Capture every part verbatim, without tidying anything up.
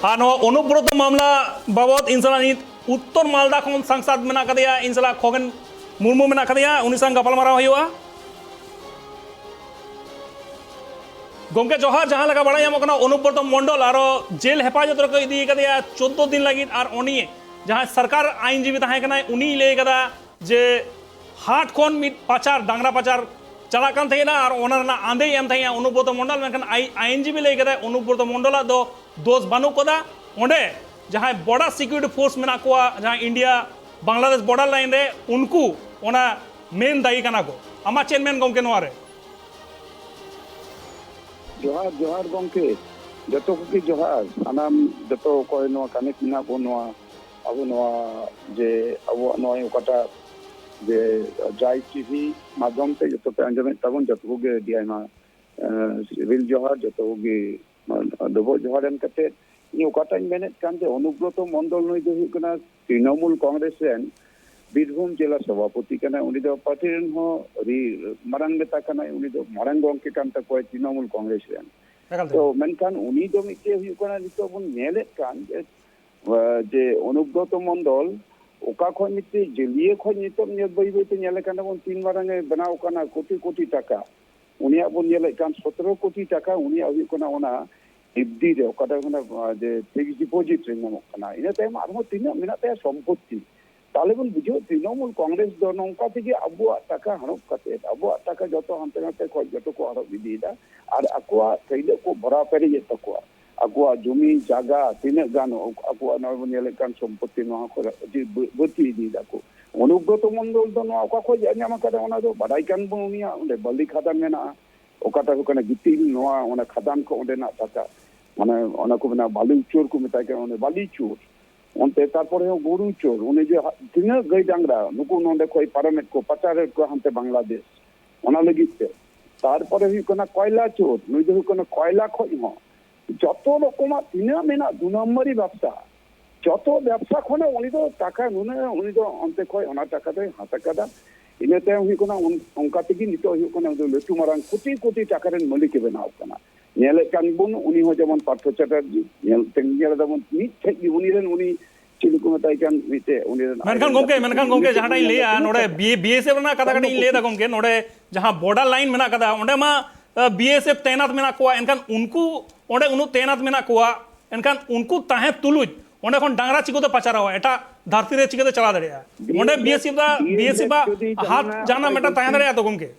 ᱟᱨ ᱱᱚᱣᱟ ᱚᱱᱩᱵᱨᱚᱛᱚ ᱢᱟᱢᱞᱟ ᱵᱟᱵᱚᱫ ᱤᱧ ᱥᱟᱞᱟᱜ ᱱᱤᱛ ᱩᱛᱛᱚᱨ ᱢᱟᱞᱫᱟ ᱠᱷᱚᱱ ᱥᱟᱝᱥᱟᱫ ᱢᱮᱱᱟᱜ ᱟᱠᱟᱫᱮᱭᱟ, ᱤᱧ ᱥᱟᱞᱟᱜ ᱠᱷᱚᱜᱮᱱ ᱢᱩᱨᱢᱩ ᱢᱮᱱᱟᱜ ᱟᱠᱟᱫᱮᱭᱟ, ᱩᱱᱤ ᱥᱟᱶ ᱜᱟᱯᱟᱞᱢᱟᱨᱟᱣ ᱦᱩᱭᱩᱜᱼᱟ᱾ ᱜᱚᱢᱠᱮ ᱡᱚᱦᱟᱨ᱾ ᱡᱟᱦᱟᱸ ᱞᱮᱠᱟ ᱵᱟᱲᱟᱭ ᱧᱟᱢᱚᱜ ᱠᱟᱱᱟ, ᱚᱱᱩᱵᱨᱚᱛᱚ ᱢᱚᱱᱰᱚᱞ ᱟᱨᱚ ᱡᱮᱞ ᱦᱮᱯᱟᱡᱚᱛ ᱨᱮᱠᱚ ᱤᱫᱤ ᱟᱠᱟᱫᱮᱭᱟ ᱪᱳᱫᱽᱫᱳ ᱫᱤᱱ ᱞᱟᱹᱜᱤᱫ, ᱟᱨ ᱩᱱᱤ ᱡᱟᱦᱟᱸᱭ ᱥᱚᱨᱠᱟᱨ ᱟᱭᱤᱱᱡᱤᱵᱤ ᱛᱟᱦᱮᱸ ᱠᱟᱱᱟᱭ, ᱩᱱᱤᱭ ᱞᱟᱹᱭ ᱠᱟᱫᱟ ᱡᱮ ᱦᱟᱴ ᱠᱷᱚᱱ ᱢᱤᱫ ᱯᱟᱪᱟᱨ, ᱰᱟᱝᱨᱟ ᱯᱟᱪᱟᱨ ᱪᱟᱞᱟᱜ ᱠᱟᱱ ᱛᱟᱦᱮᱸᱱᱟ ᱟᱨ ᱚᱱᱟ ᱨᱮᱱᱟᱜ ᱟᱸᱫᱮᱭ ᱮᱢ ᱛᱟᱦᱮᱸᱱᱟ ᱚᱱᱩᱵᱨᱚᱛᱚ ᱢᱚᱱᱰᱚᱞ, ᱢᱮᱱᱠᱷᱟᱱ ᱟᱭᱤᱱᱡᱤᱵᱤ ᱞᱟᱹᱭ ᱠᱟᱫᱟᱭ ᱚᱱᱩᱵᱨᱚᱛᱚ ᱢᱚᱱᱰᱚᱞᱟᱜ ᱫᱚ ᱫᱳᱥ ᱵᱟᱹᱱᱩᱜ ᱠᱟᱫᱟ᱾ ᱚᱸᱰᱮ ᱡᱟᱦᱟᱸᱭ ᱵᱚᱰᱟᱨ ᱥᱤᱠᱤᱭᱩᱨᱤᱴᱤ ᱯᱷᱳᱨᱥ ᱢᱮᱱᱟᱜ ᱠᱚᱣᱟ, ᱡᱟᱦᱟᱸ ᱤᱱᱰᱤᱭᱟ ᱵᱟᱝᱞᱟᱫᱮᱥ ᱵᱚᱰᱟᱨ ᱞᱟᱭᱤᱱ ᱨᱮ, ᱩᱱᱠᱩ ᱚᱱᱟ ᱢᱮᱱ ᱫᱟᱭᱤ ᱠᱟᱱᱟ ᱠᱚ᱾ ᱟᱢᱟᱜ ᱪᱮᱫ ᱢᱮᱱ ᱜᱚᱢᱠᱮ ᱱᱚᱣᱟ ᱨᱮ? ᱡᱚᱦᱟᱨ, ᱡᱚᱦᱟᱨ ᱜᱚᱢᱠᱮ, ᱡᱚᱛᱚ ᱠᱚᱜᱮ ᱡᱚᱦᱟᱨ᱾ ᱥᱟᱱᱟᱢ ᱡᱚᱛᱚ ᱚᱠᱚᱭ ᱱᱚᱣᱟ ᱠᱟᱱᱮᱠᱴ ᱢᱮᱱᱟᱜ ᱵᱚᱱ, ᱱᱚᱣᱟ ᱟᱵᱚ ᱱᱚᱣᱟ ᱡᱮ ᱟᱵᱚᱣᱟᱜ ᱱᱚᱜᱼᱚᱭ ᱚᱠᱟᱴᱟᱜ ᱡᱮ ᱡᱟᱭ ᱴᱤᱵᱷᱤ ᱢᱟᱫᱽᱫᱷᱚᱢ ᱛᱮ ᱡᱚᱛᱚ ᱯᱮ ᱟᱸᱡᱚᱢᱮᱫ ᱛᱟᱵᱚᱱ, ᱡᱚᱛᱚ ᱠᱚᱜᱮ ᱟᱹᱰᱤ ᱟᱭᱢᱟ, ᱮᱸ, ᱥᱤᱵᱤᱞ ᱡᱚᱦᱟᱨ, ᱡᱚᱛᱚ ᱠᱚᱜᱮ ᱰᱚᱵᱚᱜ ᱡᱚᱦᱟᱨ ᱮᱢ ᱠᱟᱛᱮ, ᱤᱧ ᱚᱠᱟᱴᱟᱜ ᱤᱧ ᱢᱮᱱᱮᱫ ᱠᱟᱱ ᱡᱮ ᱚᱱᱩᱵᱨᱚᱛᱚ ᱢᱚᱱᱰᱚᱞ ᱱᱩᱭ ᱫᱚ ᱦᱩᱭᱩᱜ ᱠᱟᱱᱟ ᱛᱨᱤᱱᱚᱢᱩᱞ ᱠᱚᱝᱜᱨᱮᱥ ᱨᱮᱱ ᱵᱤᱨᱵᱷᱩᱢ ᱡᱮᱞᱟ ᱥᱚᱵᱷᱟᱯᱚᱛᱤ ᱠᱟᱱᱟᱭ᱾ ᱩᱱᱤ ᱫᱚ ᱯᱟᱨᱴᱤ ᱨᱮᱱ ᱦᱚᱸ ᱟᱹᱰᱤ ᱢᱟᱨᱟᱝ ᱱᱮᱛᱟ ᱠᱟᱱᱟᱭ, ᱩᱱᱤ ᱫᱚ ᱢᱟᱨᱟᱝ ᱜᱚᱢᱠᱮ ᱠᱟᱱ ᱛᱟᱠᱚᱣᱟᱭ ᱛᱨᱤᱱᱚᱢᱩᱞ ᱠᱚᱝᱜᱨᱮᱥ ᱨᱮᱱ᱾ ᱮᱠᱟᱞ ᱛᱮ᱾ ᱛᱚ ᱢᱮᱱᱠᱷᱟᱱ ᱩᱱᱤ ᱫᱚ ᱢᱤᱫᱴᱮᱡ ᱦᱩᱭᱩᱜ ᱠᱟᱱᱟ, ᱱᱤᱛᱚᱜ ᱵᱚᱱ ᱧᱮᱞᱮᱫ ᱠᱟᱱ ᱡᱮ, ᱡᱮ ᱚᱱᱩᱵᱨᱚᱛᱚ ᱢᱚᱱᱰᱚᱞ ᱚᱠᱟ ᱠᱷᱚᱱ ᱢᱤᱫᱴᱮᱡ ᱡᱟᱹᱞᱤᱭᱟᱹ ᱠᱷᱚᱱ ᱱᱤᱛᱚᱜ ᱧᱮᱞ, ᱵᱟᱹᱭ ᱵᱟᱹᱭ ᱛᱮ ᱧᱮᱞ ᱠᱟᱱ ᱛᱟᱵᱚᱱ ᱛᱤᱱ ᱢᱟᱨᱟᱝ ᱮ ᱵᱮᱱᱟᱣ ᱠᱟᱱᱟ, ᱠᱳᱴᱤ ᱠᱳᱴᱤ ᱴᱟᱠᱟ᱾ ᱩᱱᱤᱭᱟᱜ ᱵᱚᱱ ᱧᱮᱞᱮᱫ ᱠᱟᱱ ᱥᱚᱛᱨᱚ ᱠᱳᱴᱤ ᱴᱟᱠᱟ ᱩᱱᱤᱭᱟᱜ ᱦᱩᱭᱩᱜ ᱠᱟᱱᱟ ᱚᱱᱟ ᱮᱯᱷ ᱰᱤ ᱨᱮ, ᱚᱠᱟᱴᱟᱜ ᱦᱩᱭᱩᱜ ᱠᱟᱱᱟ, ᱟᱸ, ᱡᱮ ᱯᱷᱤᱠᱥᱰ ᱰᱤᱯᱚᱡᱤᱴ ᱨᱮ ᱧᱟᱢᱚᱜ ᱠᱟᱱᱟ᱾ ᱤᱱᱟᱹ ᱛᱟᱭᱚᱢ ᱟᱨᱦᱚᱸ ᱛᱤᱱᱟᱹᱜ ᱢᱮᱱᱟᱜ ᱛᱟᱭᱟ ᱥᱚᱢᱯᱚᱛᱛᱤ᱾ ᱛᱟᱦᱞᱮ ᱵᱚᱱ ᱵᱩᱡᱷᱟᱹᱣ, ᱛᱨᱤᱱᱚᱢᱩᱞ ᱠᱚᱝᱜᱨᱮᱥ ᱫᱚ ᱱᱚᱝᱠᱟ ᱛᱮᱜᱮ ᱟᱵᱚᱣᱟᱜ ᱴᱟᱠᱟ ᱦᱟᱲᱚᱯ ᱠᱟᱛᱮ, ᱟᱵᱚᱣᱟᱜ ᱴᱟᱠᱟ ᱡᱚᱛᱚ ᱦᱟᱱᱛᱮ ᱱᱟᱛᱮ ᱠᱷᱚᱱ ᱡᱚᱛᱚ ᱠᱚ ᱦᱟᱲᱚᱯ ᱤᱫᱤᱭᱮᱫᱟ᱾ ᱟᱨ ᱟᱠᱚᱣᱟᱜ ᱠᱟᱹᱭᱞᱟᱹ ᱠᱚ ᱵᱷᱚᱨᱟᱣ ᱯᱮᱨᱮᱡᱮᱫ ᱛᱟᱠᱚᱣᱟ᱾ ᱟᱠᱚᱣᱟᱜ ᱡᱚᱢᱤ ᱡᱟᱭᱜᱟ ᱛᱤᱱᱟᱹᱜ ᱜᱟᱱ ᱟᱠᱚᱣᱟᱜ ᱱᱚᱜᱼᱚᱭ ᱵᱚᱱ ᱧᱮᱞᱮᱫ ᱠᱟᱱ ᱥᱚᱢᱯᱚᱛᱛᱤ, ᱱᱚᱣᱟ ᱠᱚ ᱟᱹᱰᱤ ᱵᱟᱹ-, ᱵᱟᱹᱲᱛᱤ ᱤᱫᱤᱭᱮᱫᱟ ᱠᱚ᱾ ᱚᱱᱩᱵᱨᱚᱛᱚ ᱢᱚᱱᱰᱚᱞ ᱫᱚ ᱱᱚᱣᱟ ᱚᱠᱟ ᱠᱷᱚᱱ ᱧᱟᱢ ᱟᱠᱟᱫᱟ, ᱚᱱᱟ ᱫᱚ ᱵᱟᱰᱟᱭ ᱠᱟᱱ ᱵᱚᱱ, ᱩᱱᱤᱭᱟᱜ ᱚᱸᱰᱮ ᱵᱟᱹᱞᱤ ᱠᱷᱟᱫᱟᱱ ᱢᱮᱱᱟᱜᱼᱟ, ᱚᱠᱟᱴᱟᱜ ᱦᱩᱭᱩᱜ ᱠᱟᱱᱟ ᱜᱤᱛᱤᱞ, ᱱᱚᱣᱟ ᱚᱱᱟ ᱠᱷᱟᱫᱟᱱ ᱠᱚ ᱚᱸᱰᱮᱱᱟᱜ ᱴᱟᱠᱟ, ᱢᱟᱱᱮ ᱚᱱᱟ ᱠᱚ ᱢᱮᱱᱟ ᱵᱟᱞᱤ ᱪᱳᱨ ᱠᱚ ᱢᱮᱛᱟᱭ ᱠᱟᱱᱟ, ᱚᱱᱮ ᱵᱟᱞᱤ ᱪᱳᱨ᱾ ᱚᱱᱛᱮ ᱛᱟᱨᱯᱚᱨᱮ ᱦᱚᱸ ᱜᱩᱨᱩ ᱪᱳᱨ, ᱩᱱᱤ ᱡᱮ ᱦᱟ-, ᱛᱤᱱᱟᱹᱜ ᱜᱟᱹᱭ ᱰᱟᱝᱨᱟ ᱱᱩᱠᱩ ᱱᱚᱸᱰᱮ ᱠᱷᱚᱱ ᱯᱟᱨᱚᱢᱮᱫ ᱠᱚ, ᱯᱟᱪᱟᱨᱮᱫ ᱠᱚ ᱦᱟᱱᱛᱮ ᱵᱟᱝᱞᱟᱫᱮᱥ, ᱚᱱᱟ ᱞᱟᱹᱜᱤᱫ ᱛᱮ᱾ ᱛᱟᱨᱯᱚᱨᱮ ᱦᱩᱭᱩᱜ ᱠᱟᱱᱟ ᱠᱚᱭᱞᱟ ᱪᱳᱨ, ᱱᱩᱭ ᱫᱚ ᱦᱩᱭᱩᱜ ᱠᱟᱱᱟ ᱠᱚᱭᱞᱟ ᱠᱷᱚᱱ ᱦᱚᱸ ᱡᱚᱛᱚ ᱨᱚᱠᱚᱢᱟᱜ ᱛᱤᱱᱟᱹᱜ ᱢᱮᱱᱟᱜ ᱫᱩ ᱱᱚᱢᱵᱚᱨᱤ ᱵᱮᱵᱥᱟ, ᱡᱚᱛᱚ ᱵᱮᱵᱥᱟ ᱠᱷᱚᱱᱟᱜ ᱩᱱᱤ ᱫᱚ ᱴᱟᱠᱟ ᱱᱩᱱᱟᱹᱜ, ᱩᱱᱤ ᱫᱚ ᱚᱱᱛᱮ ᱠᱷᱚᱱ ᱚᱱᱟ ᱴᱟᱠᱟ ᱫᱚᱭ ᱦᱟᱛ ᱟᱠᱟᱫᱟ᱾ ᱤᱱᱟᱹ ᱛᱟᱭᱚᱢ ᱦᱩᱭᱩᱜ ᱠᱟᱱᱟ ᱚᱱ-, ᱚᱱᱠᱟ ᱛᱮᱜᱮ ᱱᱤᱛᱚᱜ ᱦᱩᱭᱩᱜ ᱠᱟᱱᱟ ᱩᱱᱤ ᱫᱚ ᱞᱟᱹᱴᱩ ᱢᱟᱨᱟᱝ ᱠᱳᱴᱤ ᱠᱳᱴᱤ ᱴᱟᱠᱟ ᱨᱮᱱ ᱢᱟᱹᱞᱤᱠ ᱮ ᱵᱮᱱᱟᱣ ᱠᱟᱱᱟ᱾ ᱧᱮᱞᱮᱫ ᱠᱟᱱ ᱵᱚᱱ, ᱩᱱᱤ ᱦᱚᱸ ᱡᱮᱢᱚᱱ ᱯᱟᱨᱛᱷᱚ ᱪᱟᱴᱟᱨᱡᱤ ᱧᱮᱞ ᱛᱮ ᱧᱮᱞ ᱮᱫᱟᱵᱚᱱ, ᱢᱤᱫ ᱴᱷᱮᱡ ᱜᱮ ᱩᱱᱤ ᱨᱮᱱ, ᱩᱱᱤ ᱪᱮᱫ ᱠᱚ ᱢᱮᱛᱟᱭ ᱠᱟᱱ, ᱢᱤᱫᱴᱮᱡ ᱩᱱᱤ ᱨᱮᱱ ᱢᱮᱱᱠᱷᱟᱱ ᱟᱡ ᱜᱚᱢᱠᱮ, ᱨᱮᱱ ᱢᱮᱱᱠᱷᱟᱱ ᱜᱚᱢᱠᱮ, ᱡᱟᱦᱟᱸᱴᱟᱜ ᱤᱧ ᱞᱟᱹᱭᱟ, ᱱᱚᱰᱮ ᱵᱤ-, ᱵᱤ-ᱮᱥ-ᱮᱯᱷ ᱨᱮᱱᱟᱜ ᱠᱟᱛᱷᱟ ᱠᱟᱹᱴᱤᱡ ᱤᱧ ᱞᱟᱹᱭ ᱮᱫᱟ ᱜᱚᱢᱠᱮ, ᱱᱚᱰᱮ ᱡᱟᱦᱟᱸ ᱵᱚᱨᱰᱟᱨ ᱞᱟᱭᱤᱱ ᱢᱮᱱᱟᱜ ᱠᱟᱫᱟ, ᱚᱸᱰᱮ ᱢᱟ, ᱟ, ᱵᱤ-ᱮᱥ-ᱮᱯᱷ ᱛᱮᱱᱟᱛ ᱢᱮᱱᱟᱜ ᱠᱚᱣᱟ, ᱮᱱᱠᱷᱟᱱ ᱩᱱᱠᱩ ᱚᱸᱰᱮ ᱩᱱᱠᱩ ᱛᱟᱦᱮᱸ ᱛᱩᱞᱩᱡ ᱚᱸᱰᱮ ᱠᱷᱚᱱ ᱰᱟᱝᱨᱟ ᱪᱤᱠᱟᱹᱛᱮ ᱯᱟᱪᱟᱨᱚᱜᱼᱟ, ᱮᱴᱟᱜ ᱫᱷᱟᱹᱨᱛᱤ ᱨᱮ ᱪᱤᱠᱟᱹᱛᱮ ᱪᱟᱞᱟᱣ ᱫᱟᱲᱮᱭᱟᱜᱼᱟ? ᱚᱸᱰᱮ ᱵᱤ-ᱮᱥ-ᱮᱯᱷ ᱫᱟ, ᱵᱤ-ᱮᱥ-ᱮᱯᱷ ᱟᱜ ᱦᱟᱛ ᱡᱟᱦᱟᱱᱟᱜ ᱢᱤᱫᱴᱟᱝ ᱛᱟᱦᱮᱸ ᱫᱟᱲᱮᱭᱟᱜᱼᱟ ᱛᱚ ᱜᱚᱢᱠᱮ?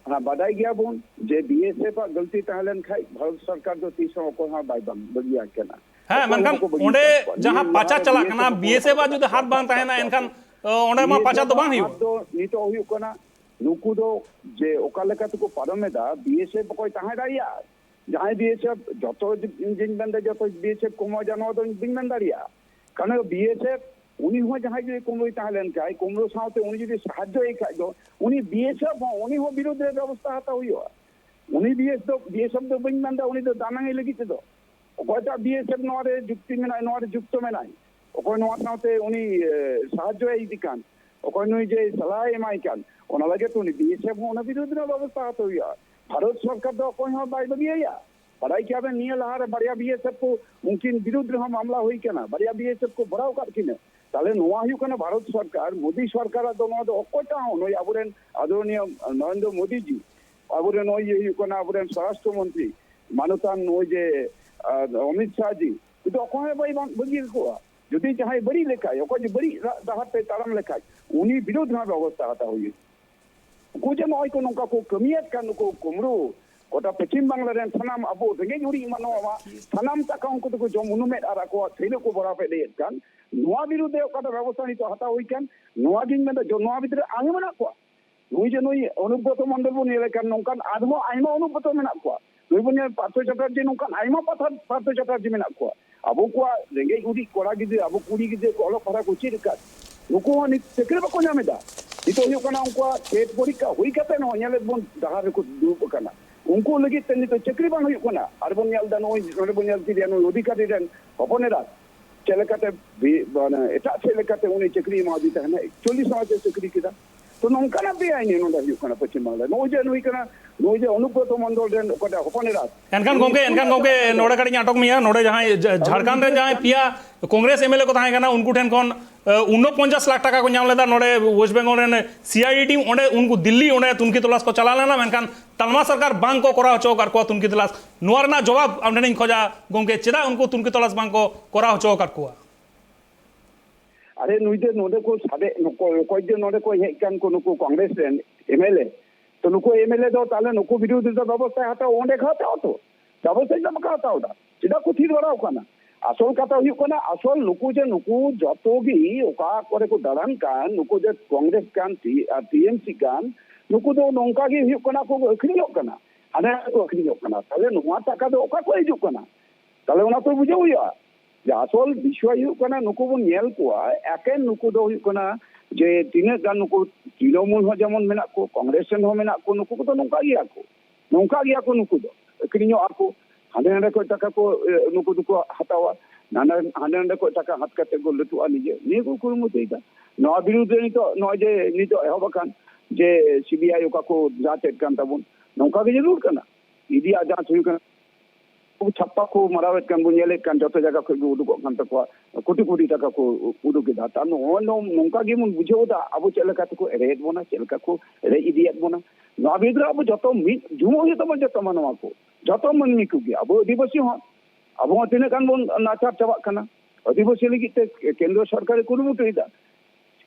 ᱦᱮᱸ, ᱵᱟᱰᱟᱭ ᱜᱮᱭᱟᱵᱚᱱ ᱡᱮ ᱵᱤ-ᱮᱥ-ᱮᱯᱷ ᱟᱜ ᱜᱟᱹᱞᱛᱤ ᱛᱟᱦᱮᱸ ᱞᱮᱱ ᱠᱷᱟᱡ ᱵᱷᱟᱨᱚᱛ ᱥᱚᱨᱠᱟᱨ ᱫᱚ ᱛᱤᱥ ᱦᱚᱸ ᱚᱠᱚᱭ ᱦᱚᱸ ᱵᱟᱭ ᱵᱟᱹᱜᱤᱭᱟ ᱠᱟᱱᱟ᱾ ᱦᱮᱸ, ᱚᱠᱚᱭ ᱢᱮᱱᱠᱷᱟᱱ ᱦᱚᱸ ᱵᱟᱠᱚ ᱵᱟᱹᱜᱤ ᱚᱸᱰᱮ ᱦᱚᱪᱚ ᱠᱚᱣᱟ᱾ ᱡᱟᱦᱟᱸ ᱱᱤᱭᱟᱹ ᱯᱟᱪᱟ ᱞᱟᱦᱟ ᱪᱟᱞᱟᱜ ᱠᱟᱱᱟ, ᱵᱤ-ᱮᱥ-ᱮᱯᱷ ᱟᱜ ᱡᱩᱫᱤ ᱦᱟᱛ ᱵᱟᱝ ᱛᱟᱦᱮᱱᱟ, ᱮᱱᱠᱷᱟᱱ, ᱚ, ᱚᱸᱰᱮ ᱢᱟ ᱯᱟᱪᱟ ᱫᱚ ᱵᱟᱝ ᱦᱩᱭᱩᱜ᱾ ᱫᱚ ᱱᱤᱛᱚᱜ ᱦᱩᱭᱩᱜ ᱠᱟᱱᱟ, ᱱᱩᱠᱩ ᱫᱚ ᱡᱮ ᱚᱠᱟ ᱞᱮᱠᱟ ᱛᱮᱠᱚ ᱯᱟᱨᱚᱢ ᱮᱫᱟ, ᱵᱤ-ᱮᱥ-ᱮᱯᱷ ᱚᱠᱚᱭ ᱛᱟᱦᱮᱸ ᱫᱟᱲᱮᱭᱟᱜᱼᱟ? ᱡᱟᱦᱟᱸᱭ ᱵᱤ-ᱮᱥ-ᱮᱯᱷ, ᱡᱚᱛᱚ ᱡᱤᱧ ᱢᱮᱱᱫᱟ, ᱡᱚᱛᱚ ᱵᱤ-ᱮᱥ-ᱮᱯᱷ ᱠᱚᱢᱚᱜᱼᱟ, ᱱᱚᱣᱟ ᱫᱚ ᱵᱟᱹᱧ ᱢᱮᱱ ᱫᱟᱲᱮᱭᱟᱜᱼᱟ᱾ ᱠᱟᱨᱚᱱ ᱵᱤ-ᱮᱥ-ᱮᱯᱷ ᱩᱱᱤ ᱦᱚᱸ ᱡᱟᱦᱟᱸᱭ ᱡᱩᱫᱤ ᱠᱩᱢᱵᱽᱲᱩᱭ ᱛᱟᱦᱮᱸ ᱞᱮᱱ ᱠᱷᱟᱡ, ᱠᱩᱢᱵᱽᱲᱩ ᱥᱟᱶᱛᱮ ᱩᱱᱤ ᱡᱩᱫᱤ ᱥᱟᱦᱟᱡᱽᱡᱚᱭ ᱠᱷᱟᱡ ᱫᱚ, ᱩᱱᱤ ᱵᱤ-ᱮᱥ-ᱮᱯᱷ ᱦᱚᱸ, ᱩᱱᱤ ᱦᱚᱸ ᱵᱤᱨᱩᱫᱽ ᱨᱮ ᱵᱮᱵᱚᱥᱛᱷᱟ ᱦᱟᱛᱟᱣ ᱦᱩᱭᱩᱜᱼᱟ᱾ ᱩᱱᱤ ᱵᱤ-ᱮᱥ ᱫᱚ, ᱵᱤ-ᱮᱥ-ᱮᱯᱷ ᱫᱚ ᱵᱟᱹᱧ ᱢᱮᱱᱫᱟ ᱩᱱᱤ ᱫᱚ ᱫᱟᱱᱟᱝ ᱮ ᱞᱟᱹᱜᱤᱫ ᱛᱮᱫᱚ᱾ ᱚᱠᱚᱭᱴᱟᱜ ᱵᱤ-ᱮᱥ-ᱮᱯᱷ ᱱᱚᱣᱟ ᱨᱮ ᱡᱩᱠᱛᱤ ᱢᱮᱱᱟᱭ, ᱱᱚᱣᱟ ᱨᱮ ᱡᱩᱠᱛᱚ ᱢᱮᱱᱟᱭ, ᱚᱠᱚᱭ ᱱᱚᱣᱟ ᱥᱟᱶᱛᱮ ᱩᱱᱤ, ᱮ, ᱥᱟᱦᱟᱡᱽᱡᱚᱭ ᱤᱫᱤ ᱠᱟᱱ, ᱚᱠᱚᱭ ᱱᱩᱭ ᱡᱮ ᱥᱟᱞᱦᱟᱭ ᱮᱢᱟᱭ ᱠᱟᱱ, ᱚᱱᱟ ᱞᱟᱹᱜᱤᱫ ᱩᱱᱤ ᱵᱤ-ᱮᱥ-ᱮᱯᱷ ᱦᱚᱸ ᱚᱱᱟ ᱵᱤᱨᱩᱫᱽ ᱨᱮ ᱵᱮᱵᱚᱥᱛᱷᱟ ᱦᱟᱛᱟᱣ ᱦᱩᱭᱩᱜᱼᱟ᱾ ᱵᱷᱟᱨᱚᱛ ᱥᱚᱨᱠᱟᱨ ᱫᱚ ᱚᱠᱚᱭ ᱦᱚᱸ ᱵᱟᱭ ᱵᱟᱹᱜᱤᱭᱟᱭᱟ᱾ ᱵᱟᱲᱟᱭ ᱠᱮᱭᱟ ᱵᱮᱱ, ᱱᱤᱭᱟᱹ ᱞᱟᱦᱟᱨᱮ ᱵᱟᱨᱭᱟ ᱵᱤ-ᱮᱥ-ᱮᱯᱷ ᱠᱚ ᱩᱱᱠᱤᱱ ᱵᱤᱨᱩᱫᱽ ᱨᱮᱦᱚᱸ ᱢᱟᱢᱞᱟ ᱦᱩᱭ ᱠᱟᱱᱟ, ᱵᱟᱨᱭᱟ ᱵᱤ-ᱮᱥ-ᱮᱯᱷ ᱠᱚ ᱵᱷᱚᱲᱟᱣ ᱟᱠᱟᱫ ᱠᱤᱱᱟ᱾ ᱛᱟᱦᱞᱮ ᱱᱚᱣᱟ ᱦᱩᱭᱩᱜ ᱠᱟᱱᱟ ᱵᱷᱟᱨᱚᱛ ᱥᱚᱨᱠᱟᱨ, ᱢᱳᱫᱤ ᱥᱚᱨᱠᱟᱨᱟᱜ ᱫᱚ ᱱᱚᱣᱟ ᱫᱚ ᱚᱠᱚᱭᱴᱟᱜ ᱦᱚᱸ, ᱱᱩᱭ ᱟᱵᱚᱨᱮᱱ ᱟᱫᱚᱨᱚᱱᱤᱭᱚ ᱱᱚᱨᱮᱱᱫᱨᱚ ᱢᱳᱫᱤ ᱡᱤ, ᱟᱵᱚᱨᱮᱱ ᱱᱩᱭ ᱤᱭᱟᱹ ᱦᱩᱭᱩᱜ ᱠᱟᱱᱟ ᱟᱵᱚᱨᱮᱱ ᱥᱚᱨᱟᱥᱴᱨᱚ ᱢᱚᱱᱛᱨᱤ ᱢᱟᱱᱚᱛᱟᱱ ᱱᱩᱭ ᱡᱮ, ᱟᱨ ᱚᱢᱤᱛ ᱥᱟᱦ ᱡᱤ, ᱠᱤᱱᱛᱩ ᱚᱠᱚᱭ ᱦᱚᱸ ᱵᱟᱭ ᱵᱟᱝ ᱵᱟᱹᱜᱤ ᱠᱟᱠᱚᱣᱟ᱾ ᱡᱩᱫᱤ ᱡᱟᱦᱟᱸᱭ ᱵᱟᱹᱲᱤᱡ ᱞᱮᱠᱷᱟᱡ, ᱚᱠᱚᱭ ᱡᱮ ᱵᱟᱹᱲᱤᱡ ᱨᱟ-, ᱰᱟᱦᱟᱨ ᱛᱮ ᱛᱟᱲᱟᱢ ᱞᱮᱠᱷᱟᱡ, ᱩᱱᱤ ᱵᱤᱨᱩᱫᱷ ᱨᱮᱱᱟᱜ ᱵᱮᱵᱚᱥᱛᱷᱟ ᱦᱟᱛᱟᱣ ᱦᱩᱭᱩᱜᱼᱟ᱾ ᱩᱱᱠᱩ ᱡᱮ ᱱᱚᱜᱼᱚᱭ ᱠᱚ ᱱᱚᱝᱠᱟ ᱠᱚ ᱠᱟᱹᱢᱤᱭᱮᱫ ᱠᱟᱱ, ᱱᱩᱠᱩ ᱠᱩᱢᱵᱽᱲᱩ, ᱜᱚᱴᱟ ᱯᱚᱪᱷᱤᱢ ᱵᱟᱝᱞᱟ ᱨᱮᱱ ᱥᱟᱱᱟᱢ ᱟᱵᱚ ᱨᱮᱸᱜᱮᱡ ᱚᱨᱮᱡ ᱢᱟᱱᱣᱟ ᱢᱟ ᱥᱟᱱᱟᱢ ᱴᱟᱠᱟ ᱩᱱᱠᱩ ᱫᱚᱠᱚ ᱡᱚᱢ ᱩᱱᱩᱢᱮᱫ ᱟᱨ ᱟᱠᱚᱣᱟᱜ ᱛᱷᱟᱹᱭᱞᱟᱹ ᱠᱚ ᱵᱚᱨᱟᱯ ᱮᱫ ᱠᱟᱱ, ᱱᱚᱣᱟ ᱵᱤᱨᱩᱫᱷ ᱨᱮ ᱚᱠᱟᱴᱟᱜ ᱵᱮᱵᱚᱥᱛᱷᱟ ᱱᱤᱛᱚᱜ ᱦᱟᱛᱟᱣ ᱦᱩᱭ ᱠᱟᱱ, ᱱᱚᱣᱟ ᱜᱤᱧ ᱢᱮᱱᱫᱟ, ᱡᱚ-, ᱱᱚᱣᱟ ᱵᱷᱤᱛᱨᱤ ᱨᱮ ᱟᱭᱢᱟ ᱢᱮᱱᱟᱜ ᱠᱚᱣᱟ᱾ ᱱᱩᱭ ᱡᱮ ᱱᱩᱭ ᱚᱱᱩᱵᱨᱚᱛᱚ ᱢᱚᱱᱰᱚᱞ ᱵᱚᱱ ᱧᱮᱞᱮ ᱠᱟᱱ, ᱱᱚᱝᱠᱟᱱ ᱟᱨᱦᱚᱸ ᱟᱭᱢᱟ ᱚᱱᱩᱵᱨᱚᱛᱚ ᱢᱮᱱᱟᱜ ᱠᱚᱣᱟ᱾ ᱱᱩᱭ ᱵᱚᱱ ᱧᱮᱞ ᱯᱟᱨᱛᱷᱚ ᱪᱟᱴᱟᱨᱡᱤ, ᱱᱚᱝᱠᱟᱱ ᱟᱭᱢᱟ ᱯᱟᱛᱷᱟ-, ᱯᱟᱨᱛᱷᱚ ᱪᱟᱴᱟᱨᱡᱤ ᱢᱮᱱᱟᱜ ᱠᱚᱣᱟ᱾ ᱟᱵᱚ ᱠᱚᱣᱟᱜ ᱨᱮᱸᱜᱮᱡ ᱚᱨᱮᱡ ᱠᱚᱲᱟ ᱜᱤᱫᱽᱨᱟᱹ, ᱟᱵᱚ ᱠᱩᱲᱤ ᱜᱤᱫᱽᱨᱟᱹ ᱠᱚ ᱚᱞᱚᱜ ᱯᱟᱲᱦᱟᱜ ᱠᱚ ᱪᱮᱫ ᱟᱠᱟᱫ, ᱱᱩᱠᱩ ᱦᱚᱸ ᱱᱤᱛ ᱪᱟᱹᱠᱨᱤ ᱵᱟᱠᱚ ᱧᱟᱢ ᱮᱫᱟ᱾ ᱱᱤᱛᱚᱜ ᱦᱩᱭᱩᱜ ᱠᱟᱱᱟ, ᱩᱱᱠᱩᱣᱟᱜ ᱴᱮᱴ ᱯᱚᱨᱤᱠᱠᱷᱟ ᱦᱩᱭ ᱠᱟᱛᱮ ᱦᱚᱸ ᱧᱮᱞᱮᱫ ᱵᱚᱱ ᱰᱟᱦᱟᱨ ᱨᱮᱠᱚ ᱫᱩᱲᱩᱵ ᱟᱠᱟᱱᱟ᱾ ᱩᱱᱠᱩ ᱞᱟᱹᱜᱤᱫ ᱛᱮ ᱱᱤᱛᱚᱜ ᱪᱟᱹᱠᱨᱤ ᱵᱟᱝ ᱦᱩᱭᱩᱜ ᱠᱟᱱᱟ᱾ ᱟᱨ ᱵᱚᱱ ᱧᱮᱞ ᱮᱫᱟ, ᱱᱚᱜᱼᱚᱭ ᱱᱚᱰᱮ ᱵᱚᱱ ᱧᱮᱞ ᱠᱮᱫᱮᱭᱟ, ᱱᱩᱭ ᱚᱫᱷᱤᱠᱟᱨᱤ ᱨᱮᱱ ᱦᱚᱯᱚᱱ ᱮᱨᱟ ᱪᱮᱫ ᱞᱮᱠᱟᱛᱮ ᱵᱤ-, ᱢᱟᱱᱮ ᱮᱴᱟᱜ ᱥᱮᱫ ᱞᱮᱠᱟᱛᱮ ᱩᱱᱤ ᱪᱟᱹᱠᱨᱤ ᱮᱢᱟᱣᱟᱫᱮ ᱛᱟᱦᱮᱱᱟ, ᱮᱠᱪᱩᱣᱟᱞᱤ ᱥᱟᱶᱛᱮ ᱪᱟᱹᱠᱨᱤ ᱠᱮᱫᱟ᱾ ᱛᱚ ᱱᱚᱝᱠᱟᱱᱟᱜ ᱵᱮᱟᱭᱤᱱ ᱱᱚᱰᱮ ᱦᱩᱭᱩᱜ ᱠᱟᱱᱟ ᱯᱚᱪᱷᱤᱢ ᱵᱟᱝᱞᱟ ᱨᱮ᱾ ᱱᱚᱜᱼᱚᱭ ᱡᱮ ᱱᱩᱭ ᱠᱟᱱᱟ, ᱱᱩᱭ ᱡᱮ ᱚᱱᱩᱵᱨᱚᱛ ᱢᱚᱱᱰᱚᱞ ᱨᱮᱱ ᱚᱠᱚᱭᱴᱟᱜ ᱦᱚᱯᱚᱱ ᱮᱨᱟ, ᱮᱱᱠᱷᱟᱱ ᱜᱚᱢᱠᱮ, ᱮᱱᱠᱷᱟᱱ ᱜᱚᱢᱠᱮ, ᱱᱚᱰᱮ ᱠᱟᱹᱴᱤᱡ ᱤᱧ ᱟᱴᱚᱠ ᱢᱮᱭᱟ᱾ ᱱᱚᱰᱮ ᱡᱟᱦᱟᱸᱭ ᱡᱷᱟ-, ᱡᱷᱟᱲᱠᱷᱚᱸᱰ ᱨᱮ ᱡᱟᱦᱟᱸᱭ ᱯᱮᱭᱟ ᱠᱚᱝᱜᱨᱮᱥ ᱮᱢᱮᱞᱮ ᱠᱚ ᱛᱟᱦᱮᱸ ᱠᱟᱱᱟ, ᱩᱱᱠᱩ ᱴᱷᱮᱱ ᱠᱷᱚᱱ ᱩᱱᱚᱯᱚᱧᱪᱟᱥ ᱞᱟᱠᱷ ᱴᱟᱠᱟ ᱠᱚ ᱧᱟᱢ ᱞᱮᱫᱟ᱾ ᱱᱚᱰᱮ ᱳᱭᱮᱥᱴ ᱵᱮᱝᱜᱚᱞ ᱨᱮᱱ ᱥᱤ ᱟᱭ ᱰᱤ ᱴᱤᱢ ᱚᱸᱰᱮ, ᱩᱱᱠᱩ ᱫᱤᱞᱞᱤ ᱚᱸᱰᱮ ᱛᱩᱱᱠᱷᱤ ᱛᱚᱞᱟᱥ ᱠᱚ ᱪᱟᱞᱟᱣ ᱞᱮᱱᱟ, ᱢᱮᱱᱠᱷᱟᱱ ᱛᱟᱞᱢᱟ ᱥᱚᱨᱠᱟᱨ ᱵᱟᱝ ᱠᱚ ᱠᱚᱨᱟᱣ ᱦᱚᱪᱚ ᱟᱠᱟᱫ ᱠᱚᱣᱟ ᱛᱩᱱᱠᱷᱤ ᱛᱚᱞᱟᱥ᱾ ᱱᱚᱣᱟ ᱨᱮᱱᱟᱜ ᱡᱚᱵᱟᱵ ᱟᱢ ᱴᱷᱮᱱᱤᱧ ᱠᱷᱚᱡᱟ ᱜᱚᱢᱠᱮ, ᱪᱮᱫᱟᱜ ᱩᱱᱠᱩ ᱛᱩᱱᱠᱷᱤ ᱛᱚᱞᱟᱥ ᱵᱟᱝ ᱠᱚ ᱠᱚᱨᱟᱣ ᱦᱚᱪᱚ ᱟᱠᱟᱫ ᱠᱚᱣᱟ? ᱟᱨᱮ, ᱱᱩᱭ ᱫᱚ ᱱᱚᱰᱮ ᱠᱚ ᱥᱟᱰᱮ, ᱱᱩᱠᱩ ᱚᱠᱚᱭ ᱡᱮ ᱱᱚᱰᱮ ᱠᱚ ᱦᱮᱡ ᱠᱟᱱ ᱠᱚ, ᱱᱩᱠᱩ ᱠᱚᱝᱜᱨᱮᱥ ᱨᱮᱱ ᱮᱢ ᱮᱞ ᱮ, ᱛᱚ ᱱᱩᱠᱩ ᱮᱢ ᱮᱞ ᱮ ᱫᱚ ᱛᱟᱦᱞᱮ ᱱᱩᱠᱩ ᱵᱤᱨᱩᱫᱷ ᱨᱮᱫᱚ ᱵᱮᱵᱚᱥᱛᱷᱟᱭ ᱦᱟᱛᱟᱣᱟ, ᱚᱸᱰᱮ ᱠᱚ ᱦᱟᱛᱟᱣᱟ ᱛᱚ᱾ ᱵᱮᱵᱚᱥᱛᱷᱟ ᱪᱮᱫᱟᱜ ᱵᱟᱠᱚ ᱦᱟᱛᱟᱣ ᱮᱫᱟ? ᱪᱮᱫᱟᱜ ᱠᱚ ᱛᱷᱤᱨ ᱵᱟᱲᱟᱣ ᱠᱟᱱᱟ? ᱟᱥᱚᱞ ᱠᱟᱛᱷᱟ ᱦᱩᱭᱩᱜ ᱠᱟᱱᱟ, ᱟᱥᱚᱞ ᱱᱩᱠᱩ ᱡᱮ ᱱᱩᱠᱩ ᱡᱚᱛᱚ ᱜᱮ ᱚᱠᱟ ᱠᱚᱨᱮ ᱠᱚ ᱫᱟᱬᱟᱱ ᱠᱟᱱ, ᱱᱩᱠᱩ ᱡᱮ ᱠᱚᱝᱜᱨᱮᱥ ᱠᱟᱱ, ᱴᱤ-, ᱟᱨ ᱴᱤ ᱮᱢ ᱥᱤ ᱠᱟᱱ, ᱱᱩᱠᱩ ᱫᱚ ᱱᱚᱝᱠᱟ ᱜᱮ ᱦᱩᱭᱩᱜ ᱠᱟᱱᱟ ᱠᱚ ᱟᱹᱠᱷᱨᱤᱧᱚᱜ ᱠᱟᱱᱟ, ᱦᱟᱸᱰᱮ ᱱᱟᱰᱮ ᱠᱚ ᱟᱹᱠᱷᱨᱤᱧᱚᱜ ᱠᱟᱱᱟ᱾ ᱛᱟᱦᱞᱮ ᱱᱚᱣᱟ ᱴᱟᱠᱟ ᱫᱚ ᱚᱠᱟ ᱠᱷᱚᱱ ᱦᱤᱡᱩᱜ ᱠᱟᱱᱟ? ᱛᱟᱦᱞᱮ ᱚᱱᱟ ᱛᱚ ᱵᱩᱡᱷᱟᱹᱣ ᱦᱩᱭᱩᱜᱼᱟ᱾ ᱡᱮ ᱟᱥᱚᱞ ᱵᱤᱥᱚᱭ ᱦᱩᱭᱩᱜ ᱠᱟᱱᱟ, ᱱᱩᱠᱩ ᱵᱚᱱ ᱧᱮᱞ ᱠᱚᱣᱟ, ᱮᱠᱮᱱ ᱱᱩᱠᱩ ᱫᱚ ᱦᱩᱭᱩᱜ ᱠᱟᱱᱟ ᱡᱮ ᱛᱤᱱᱟᱹᱜ ᱜᱟᱱ ᱱᱩᱠᱩ ᱛᱨᱤᱱᱚᱢᱩᱞ ᱦᱚᱸ ᱡᱮᱢᱚᱱ ᱢᱮᱱᱟᱜ ᱠᱚ, ᱠᱚᱝᱜᱨᱮᱥ ᱨᱮᱱ ᱦᱚᱸ ᱢᱮᱱᱟᱜ ᱠᱚ, ᱱᱩᱠᱩ ᱠᱚᱫᱚ ᱱᱚᱝᱠᱟ ᱜᱮᱭᱟ ᱠᱚ, ᱱᱚᱝᱠᱟ ᱜᱮᱭᱟ ᱠᱚ ᱱᱩᱠᱩ ᱫᱚ᱾ ᱟᱹᱠᱷᱨᱤᱧᱚᱜᱼᱟ ᱠᱚ, ᱦᱟᱸᱰᱮ ᱱᱟᱰᱮ ᱠᱷᱚᱱ ᱴᱟᱠᱟ ᱠᱚ, ᱮ, ᱱᱩᱠᱩ ᱫᱚᱠᱚ ᱦᱟᱛᱟᱣᱟ, ᱱᱟᱰᱮ, ᱦᱟᱸᱰᱮ ᱱᱟᱰᱮ ᱠᱷᱚᱱ ᱴᱟᱠᱟ ᱦᱟᱛ ᱠᱟᱛᱮ ᱠᱚ ᱞᱟᱹᱴᱩᱜᱼᱟ ᱱᱤᱡᱮ, ᱱᱤᱭᱟᱹ ᱠᱚ ᱠᱩᱨᱩᱢᱩᱴᱩᱭᱮᱫᱟ᱾ ᱱᱚᱣᱟ ᱵᱤᱨᱩᱫᱷ ᱨᱮ ᱱᱤᱛᱚᱜ ᱱᱚᱜᱼᱚᱭ ᱡᱮ ᱱᱤᱛᱚᱜ ᱮᱦᱚᱵ ᱟᱠᱟᱱ ᱡᱮ ᱥᱤ ᱵᱤ ᱟᱭ ᱚᱠᱟ ᱠᱚ ᱡᱟᱸᱪ ᱮᱫ ᱠᱟᱱ ᱛᱟᱵᱚᱱ, ᱱᱚᱝᱠᱟ ᱜᱮ ᱡᱟᱹᱨᱩᱲ ᱠᱟᱱᱟ᱾ ᱤ ᱰᱤ ᱟᱜ ᱡᱟᱸᱪ ᱦᱩᱭᱩᱜ ᱠᱟᱱᱟ, ᱪᱷᱟᱯᱯᱟ ᱠᱚ ᱢᱟᱨᱟᱣᱮᱫ ᱠᱟᱱ ᱵᱚᱱ ᱧᱮᱞᱮᱫ ᱠᱟᱱ, ᱡᱚᱛᱚ ᱡᱟᱭᱜᱟ ᱠᱷᱚᱱ ᱜᱮ ᱩᱰᱩᱠᱚᱜ ᱠᱟᱱ ᱛᱟᱠᱚᱣᱟ, ᱠᱳᱴᱤ ᱠᱳᱴᱤ ᱴᱟᱠᱟ ᱠᱚ ᱩᱰᱩᱠ ᱮᱫᱟ᱾ ᱛᱟ ᱱᱚᱜᱼᱚᱭ ᱱᱚ-, ᱱᱚᱝᱠᱟ ᱜᱮᱵᱚᱱ ᱵᱩᱡᱷᱟᱹᱣ ᱮᱫᱟ, ᱟᱵᱚ ᱪᱮᱫ ᱞᱮᱠᱟ ᱛᱮᱠᱚ ᱮᱲᱮᱭᱮᱫ ᱵᱚᱱᱟ, ᱪᱮᱫ ᱞᱮᱠᱟ ᱠᱚ ᱮᱲᱮ ᱤᱫᱤᱭᱮᱫ ᱵᱚᱱᱟ᱾ ᱱᱚᱣᱟ ᱵᱤᱨᱩᱫᱽ ᱨᱮ ᱟᱵᱚ ᱡᱚᱛᱚ ᱢᱤᱫ ᱡᱩᱢᱩᱜ ᱦᱩᱭᱩᱜ ᱛᱟᱵᱚᱱᱟ, ᱡᱚᱛᱚ ᱢᱟᱱᱣᱟ ᱠᱚ, ᱡᱚᱛᱚ ᱢᱟᱹᱱᱢᱤ ᱠᱚᱜᱮ, ᱟᱵᱚ ᱟᱹᱫᱤᱵᱟᱹᱥᱤ ᱦᱚᱸ, ᱟᱵᱚ ᱦᱚᱸ ᱛᱤᱱᱟᱹᱜ ᱜᱟᱱ ᱵᱚᱱ ᱱᱟᱪᱟᱨ ᱪᱟᱵᱟᱜ ᱠᱟᱱᱟ᱾ ᱟᱹᱫᱤᱵᱟᱹᱥᱤ ᱞᱟᱹᱜᱤᱫ ᱛᱮ ᱠᱮᱱᱫᱨᱚ ᱥᱚᱨᱠᱟᱨᱮ ᱠᱩᱨᱩᱢᱩᱴᱩᱭᱮᱫᱟ,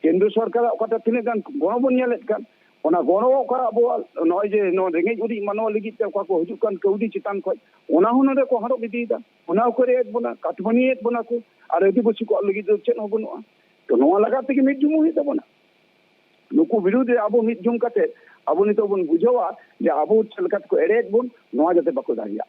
ᱠᱮᱱᱫᱨᱚ ᱥᱚᱨᱠᱟᱨᱟᱜ ᱚᱠᱟᱴᱟᱜ ᱛᱤᱱᱟᱹᱜ ᱜᱟᱱ ᱜᱚᱲᱚ ᱵᱚᱱ ᱧᱮᱞᱮᱫ ᱠᱟᱱ, ᱚᱱᱟ ᱜᱚᱲᱚ ᱚᱠᱟ ᱟᱵᱚᱣᱟᱜ ᱱᱚᱜᱼᱚᱭ ᱡᱮ ᱱᱚᱣᱟ ᱨᱮᱸᱜᱮᱡ ᱚᱨᱮᱡ ᱢᱟᱱᱣᱟ ᱞᱟᱹᱜᱤᱫ ᱛᱮ ᱚᱠᱟ ᱠᱚ ᱦᱤᱡᱩᱜ ᱠᱟᱱ ᱠᱟᱹᱣᱰᱤ ᱪᱮᱛᱟᱱ ᱠᱷᱚᱱ, ᱚᱱᱟ ᱦᱚᱸ ᱱᱚᱰᱮ ᱠᱚ ᱦᱟᱨᱚᱜ ᱤᱫᱤᱭᱮᱫᱟ, ᱚᱱᱟ ᱦᱚᱸᱠᱚ ᱨᱮᱡ ᱵᱚᱱᱟ, ᱠᱟᱴᱢᱟᱱᱤᱭᱮᱫ ᱵᱚᱱᱟ ᱠᱚ, ᱟᱨ ᱟᱹᱫᱤᱵᱟᱹᱥᱤ ᱠᱚᱣᱟᱜ ᱞᱟᱹᱜᱤᱫ ᱫᱚ ᱪᱮᱫ ᱦᱚᱸ ᱵᱟᱹᱱᱩᱜᱼᱟ᱾ ᱛᱚ ᱱᱚᱣᱟ ᱞᱟᱜᱟ ᱛᱮᱜᱮ ᱢᱤᱫ ᱡᱩᱢᱩ ᱦᱩᱭᱩᱜ ᱛᱟᱵᱚᱱᱟ᱾ ᱱᱩᱠᱩ ᱵᱤᱨᱩᱫᱽ ᱨᱮ ᱟᱵᱚ ᱢᱤᱫ ᱡᱩᱢ ᱠᱟᱛᱮ ᱟᱵᱚ ᱱᱤᱛᱚᱜ ᱵᱚᱱ ᱵᱩᱡᱷᱟᱹᱣᱟ ᱡᱮ ᱟᱵᱚ ᱪᱮᱫ ᱞᱮᱠᱟ ᱛᱮᱠᱚ ᱮᱲᱮᱭᱮᱫ ᱵᱚᱱ, ᱱᱚᱣᱟ ᱡᱟᱛᱮ ᱵᱟᱠᱚ ᱫᱟᱲᱮᱭᱟᱜ᱾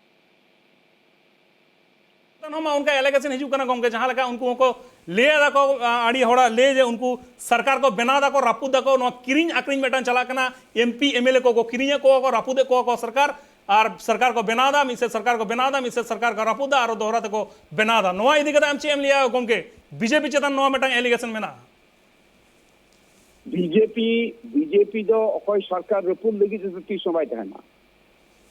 ᱱᱚᱣᱟ ᱢᱟ ᱚᱱᱠᱟ allegation ᱦᱤᱡᱩᱜ ᱠᱟᱱᱟ ᱜᱚᱢᱠᱮ, ᱡᱟᱦᱟᱸ ᱞᱮᱠᱟ ᱩᱱᱠᱩ ᱦᱚᱸᱠᱚ ᱞᱟᱹᱭ ᱫᱟᱠᱚ, ᱟ, ᱟᱹᱰᱤ ᱦᱚᱲᱟᱜ ᱞᱟᱹᱭ ᱡᱮ ᱩᱱᱠᱩ ᱥᱚᱨᱠᱟᱨ ᱠᱚ ᱵᱮᱱᱟᱣ ᱫᱟᱠᱚ, ᱨᱟᱹᱯᱩᱫ ᱫᱟᱠᱚ, ᱱᱚᱣᱟ ᱠᱤᱨᱤᱧ ᱟᱠᱷᱨᱤᱧ ᱢᱤᱫᱴᱟᱝ ᱪᱟᱞᱟᱜ ᱠᱟᱱᱟ, M P M L A ᱠᱚᱠᱚ ᱠᱤᱨᱤᱧᱮᱫ ᱠᱚᱣᱟ ᱠᱚ, ᱨᱟᱹᱯᱩᱫᱮᱫ ᱠᱚᱣᱟ ᱠᱚ ᱥᱚᱨᱠᱟᱨ, ᱟᱨ ᱥᱚᱨᱠᱟᱨ ᱠᱚ ᱵᱮᱱᱟᱣ ᱫᱟ, ᱢᱤᱫ ᱥᱮᱫ ᱥᱚᱨᱠᱟᱨ ᱠᱚ ᱵᱮᱱᱟᱣ ᱫᱟ, ᱢᱤᱫ ᱥᱮᱫ ᱥᱚᱨᱠᱟᱨ ᱠᱚ ᱨᱟᱹᱯᱩᱫ ᱫᱟ, ᱟᱨᱚ ᱫᱚᱦᱲᱟ ᱛᱮᱠᱚ ᱵᱮᱱᱟᱣ ᱫᱟ᱾ ᱱᱚᱣᱟ ᱤᱫᱤ ᱠᱟᱛᱮ ᱟᱢ ᱪᱮᱫ ᱮᱢ ᱞᱟᱹᱭᱟ ᱜᱚᱢᱠᱮ? ᱵᱤ ᱡᱮ ᱯᱤ ᱪᱮᱛᱟᱱ ᱱᱚᱣᱟ ᱢᱤᱫᱴᱟᱝ allegation ᱢᱮᱱᱟᱜᱼᱟ᱾ ᱵᱤᱡᱮᱯᱤ ᱵᱤᱡᱮᱯᱤ ᱫᱚ ᱚᱠᱚᱭ ᱥᱚᱨᱠᱟᱨ ᱨᱟᱹᱯᱩᱫ ᱞᱟᱹᱜᱤᱫ ᱛᱮᱫᱚ ᱛᱤᱥ ᱦᱚᱸ ᱵᱟᱭ ᱛᱟᱦᱮᱱᱟ᱾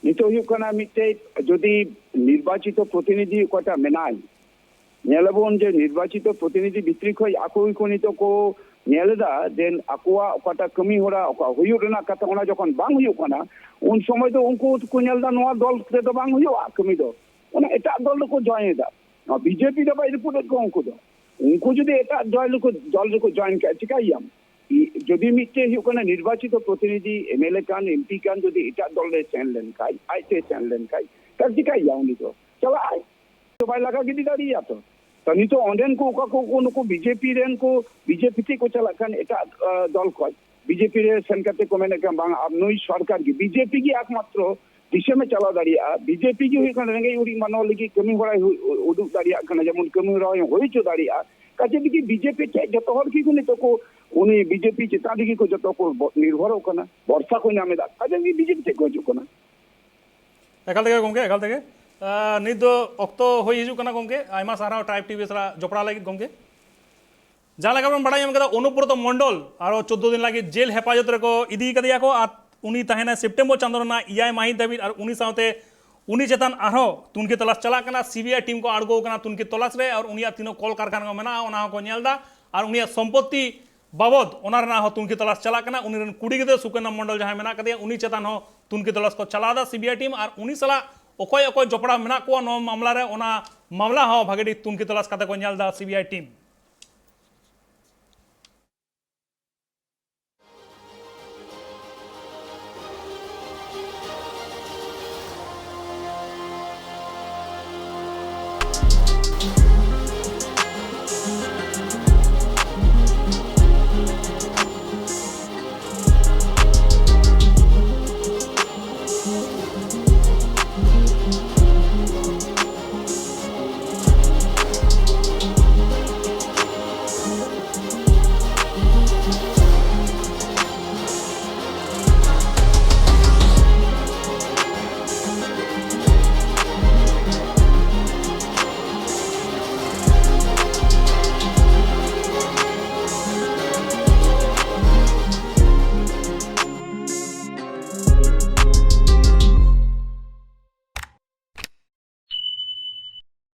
ᱱᱤᱛᱚᱜ ᱦᱩᱭᱩᱜ ᱠᱟᱱᱟ, ᱢᱤᱫᱴᱮᱡ ᱡᱩᱫᱤ ᱱᱤᱨᱵᱟᱪᱤᱛᱚ ᱯᱨᱚᱛᱤᱱᱤᱫᱷᱤ ᱚᱠᱚᱭᱴᱟᱜ ᱢᱮᱱᱟᱭ, ᱧᱮᱞ ᱟᱵᱚᱱ ᱡᱮ ᱱᱤᱨᱵᱟᱪᱤᱛᱚ ᱯᱨᱚᱛᱤᱱᱤᱫᱷᱤ ᱵᱷᱤᱛᱨᱤ ᱠᱷᱚᱱ ᱟᱠᱚ ᱜᱮᱠᱚ ᱱᱤᱛᱚᱜ ᱠᱚ ᱧᱮᱞ ᱮᱫᱟ ᱡᱮ ᱟᱠᱚᱣᱟᱜ ᱚᱠᱟᱴᱟᱜ ᱠᱟᱹᱢᱤ ᱦᱚᱨᱟ ᱚᱠᱟ ᱦᱩᱭᱩᱜ ᱨᱮᱱᱟᱜ ᱠᱟᱛᱷᱟ, ᱚᱱᱟ ᱡᱚᱠᱷᱚᱱ ᱵᱟᱝ ᱦᱩᱭᱩᱜ ᱠᱟᱱᱟ, ᱩᱱ ᱥᱚᱢᱚᱭ ᱫᱚ ᱩᱱᱠᱩ ᱠᱚ ᱧᱮᱞ ᱮᱫᱟ ᱱᱚᱣᱟ ᱫᱚᱞ ᱛᱮᱫᱚ ᱵᱟᱝ ᱦᱩᱭᱩᱜᱼᱟ ᱠᱟᱹᱢᱤ ᱫᱚ, ᱚᱱᱟ ᱮᱴᱟᱜ ᱫᱚᱞ ᱨᱮᱠᱚ ᱡᱚᱭᱮᱱ ᱮᱫᱟ᱾ ᱱᱚᱣᱟ ᱵᱤᱡᱮᱯᱤ ᱫᱚ ᱵᱟᱭ ᱨᱟᱹᱯᱩᱫ ᱮᱫ ᱠᱚᱣᱟ ᱩᱱᱠᱩ ᱫᱚ᱾ ᱩᱱᱠᱩ ᱡᱩᱫᱤ ᱮᱴᱟᱜ ᱫᱚᱞ ᱨᱮᱠᱚ, ᱫᱚᱞ ᱨᱮᱠᱚ ᱡᱚᱭᱮᱱ ᱠᱟᱜᱼᱟ, ᱪᱤᱠᱟᱹᱭᱟᱢ? ᱡᱩᱫᱤ ᱢᱤᱫᱴᱮᱡ ᱦᱩᱭᱩᱜ ᱠᱟᱱᱟ ᱱᱤᱨᱵᱟᱪᱤᱛᱚ ᱯᱨᱚᱛᱤᱱᱤᱫᱷᱤ, ᱮᱢᱮᱞᱮ ᱠᱟᱱ, ᱮᱢᱯᱤ ᱠᱟᱱ, ᱡᱩᱫᱤ ᱮᱴᱟᱜ ᱫᱚᱞ ᱨᱮ ᱥᱮᱱ ᱞᱮᱱᱠᱷᱟᱡ, ᱟᱡᱛᱮ ᱥᱮᱱ ᱞᱮᱱᱠᱷᱟᱡ, ᱛᱟᱦᱞᱮ ᱪᱤᱠᱟᱹᱭᱟ? ᱩᱱᱤ ᱫᱚ ᱪᱟᱞᱟᱜ ᱟᱭ, ᱛᱚ ᱵᱟᱭ ᱞᱟᱜᱟ ᱜᱤᱰᱤ ᱫᱟᱲᱮᱭᱟᱜᱼᱟ ᱛᱚ᱾ ᱛᱚ ᱱᱤᱛᱚᱜ ᱚᱸᱰᱮᱱ ᱠᱚ ᱚᱠᱟ ᱠᱚ, ᱠᱚ ᱱᱩᱠᱩ ᱵᱤᱡᱮᱯᱤ ᱨᱮᱱ ᱠᱚ, ᱵᱤᱡᱮᱯᱤ ᱴᱷᱮᱡ ᱠᱚ ᱪᱟᱞᱟᱜ ᱠᱟᱱ ᱮᱴᱟᱜ, ᱟ, ᱫᱚᱞ ᱠᱷᱚᱡ, ᱵᱤᱡᱮᱯᱤ ᱨᱮ ᱥᱮᱱ ᱠᱟᱛᱮ ᱠᱚ ᱢᱮᱱᱮᱫ ᱠᱟᱱ ᱵᱟᱝ, ᱟᱨ ᱱᱩᱭ ᱥᱚᱨᱠᱟᱨ ᱜᱮ, ᱵᱤᱡᱮᱯᱤ ᱜᱮ ᱮᱠᱢᱟᱛᱨᱚ ᱫᱤᱥᱚᱢᱮ ᱪᱟᱞᱟᱣ ᱫᱟᱲᱮᱭᱟᱜᱼᱟ᱾ ᱵᱤᱡᱮᱯᱤ ᱜᱮ ᱦᱩᱭᱩᱜ ᱠᱟᱱᱟ ᱨᱮᱸᱜᱮᱡ ᱚᱨᱤᱡ ᱢᱟᱱᱣᱟ ᱞᱟᱹᱜᱤᱫ ᱠᱟᱹᱢᱤ ᱦᱚᱨᱟᱭ ᱦᱩᱭ-, ᱩᱫᱩᱜ ᱫᱟᱲᱮᱭᱟᱜ ᱠᱟᱱᱟ, ᱡᱮᱢᱚᱱ ᱠᱟᱹᱢᱤ ᱦᱚᱨᱟ ᱦᱩᱭ ᱦᱚᱪᱚ ᱫᱟᱲᱮᱭᱟᱜᱼᱟ᱾ ᱠᱟᱡᱮ ᱛᱮᱜᱮ ᱵᱤᱡᱮᱯᱤ ᱴᱷᱮᱡ ᱡᱚᱛᱚ ᱦᱚᱲ ᱜᱮ ᱱᱤᱛᱚᱜ ᱠᱚ, ᱩᱱᱤ ᱵᱤᱡᱮᱯᱤ ᱪᱮᱛᱟᱱ ᱨᱮᱜᱮ ᱠᱚ ᱡᱚᱛᱚ ᱠᱚ ᱵᱚ-, ᱱᱤᱨᱵᱷᱚᱨᱚᱜ ᱠᱟᱱᱟ, ᱵᱷᱚᱨᱥᱟ ᱠᱚ ᱧᱟᱢ ᱮᱫᱟ, ᱠᱟᱡᱮ ᱜᱮ ᱵᱤᱡᱮᱯᱤ ᱴᱷᱮᱡ ᱠᱚ ᱦᱤᱡᱩᱜ ᱠᱟᱱᱟ᱾ ᱮᱠᱟᱞ ᱛᱮᱜᱮ ᱜᱚᱢᱠᱮ, ᱮᱠᱟᱞ ᱛᱮᱜᱮ᱾ ᱟᱨ ᱱᱤᱛ ᱫᱚ ᱚᱠᱛᱚ ᱦᱩᱭ ᱦᱤᱡᱩᱜ ᱠᱟᱱᱟ ᱜᱚᱢᱠᱮ, ᱟᱭᱢᱟ ᱥᱟᱨᱦᱟᱣ ᱴᱨᱟᱭᱤᱵᱽ ᱴᱤᱵᱷᱤ ᱥᱟᱞᱟᱜ ᱡᱚᱯᱲᱟᱣ ᱞᱟᱹᱜᱤᱫ ᱜᱚᱢᱠᱮ᱾ ᱡᱟᱦᱟᱸ ᱞᱮᱠᱟ ᱵᱚᱱ ᱵᱟᱲᱟᱭ ᱧᱟᱢ ᱠᱮᱫᱟ, ᱚᱱᱩᱵᱨᱚᱛᱚ ᱢᱚᱱᱰᱚᱞ ᱟᱨᱚ ᱪᱳᱫᱽᱫᱳ ᱫᱤᱱ ᱞᱟᱹᱜᱤᱫ ᱡᱮᱞ ᱦᱮᱯᱟᱡᱚᱛ ᱨᱮᱠᱚ ᱤᱫᱤ ᱠᱟᱫᱮᱭᱟ ᱠᱚ ᱟᱨ ᱩᱱᱤ ᱛᱟᱦᱮᱱᱟᱭ ᱥᱮᱯᱴᱮᱢᱵᱚᱨ ᱪᱟᱸᱫᱳ ᱨᱮᱱᱟᱜ ᱮᱭᱟᱭ ᱢᱟᱹᱦᱤᱛ ᱫᱷᱟᱹᱵᱤᱡ᱾ ᱟᱨ ᱩᱱᱤ ᱥᱟᱶᱛᱮ ᱩᱱᱤ ᱪᱮᱛᱟᱱ ᱟᱨᱦᱚᱸ ᱛᱩᱱᱠᱷᱤ ᱛᱚᱞᱟᱥ ᱪᱟᱞᱟᱜ ᱠᱟᱱᱟ᱾ ᱥᱤᱵᱤᱟᱭ ᱴᱤᱢ ᱠᱚ ᱟᱬᱜᱚ ᱟᱠᱟᱱᱟ ᱛᱩᱱᱠᱷᱤ ᱛᱚᱞᱟᱥ ᱨᱮ ᱟᱨ ᱩᱱᱤᱭᱟᱜ ᱛᱤᱱᱟᱹᱜ ᱠᱚᱞ ᱠᱟᱨᱠᱷᱟᱱᱟ ᱠᱚ ᱢᱮᱱᱟᱜᱼᱟ, ᱚᱱᱟ ᱦᱚᱸᱠᱚ ᱧᱮᱞ ᱮᱫᱟ᱾ ᱟᱨ ᱩᱱᱤᱭᱟᱜ ᱥᱚᱢᱯᱚᱛᱛᱤ ᱵᱟᱵᱚᱫ ᱚᱱᱟ ᱨᱮᱱᱟᱜ ᱦᱚᱸ ᱛᱩᱱᱠᱷᱤ ᱛᱚᱞᱟᱥ ᱪᱟᱞᱟᱜ ᱠᱟᱱᱟ᱾ ᱩᱱᱤ ᱨᱮᱱ ᱠᱩᱲᱤ ᱜᱤᱫᱽᱨᱟᱹ ᱥᱩᱠᱟᱱᱟ ᱢᱚᱱᱰᱚᱞ ᱡᱟᱦᱟᱸᱭ ᱢᱮᱱᱟᱜ ᱠᱟᱫᱮᱭᱟ, ᱩᱱᱤ ᱪᱮᱛᱟᱱ ᱦᱚᱸ ᱛᱩᱱᱠᱷᱤ ᱛᱚᱞᱟᱥ ᱠᱚ ᱪᱟᱞᱟᱣ ᱮᱫᱟ ᱥᱤᱵᱤᱟᱭ ᱴᱤᱢ᱾ ᱟᱨ ᱩᱱᱤ ᱥᱟᱞᱟᱜ ᱚᱠᱚᱭ ᱚᱠᱚᱭ ᱡᱚᱯᱲᱟᱣ ᱢᱮᱱᱟᱜ ᱠᱚᱣᱟ ᱱᱚᱣᱟ ᱢᱟᱢᱞᱟ ᱨᱮ, ᱚᱱᱟ ᱢᱟᱢᱞᱟ ᱦᱚᱸ ᱵᱷᱟᱜᱮ ᱴᱷᱤᱠ ᱛᱩᱱᱠᱷᱤ ᱛᱚᱞᱟᱥ ᱠᱟᱛᱮ ᱠᱚ ᱧᱮᱞ ᱮᱫᱟ ᱥᱤᱵᱤᱟᱭ ᱴᱤᱢ᱾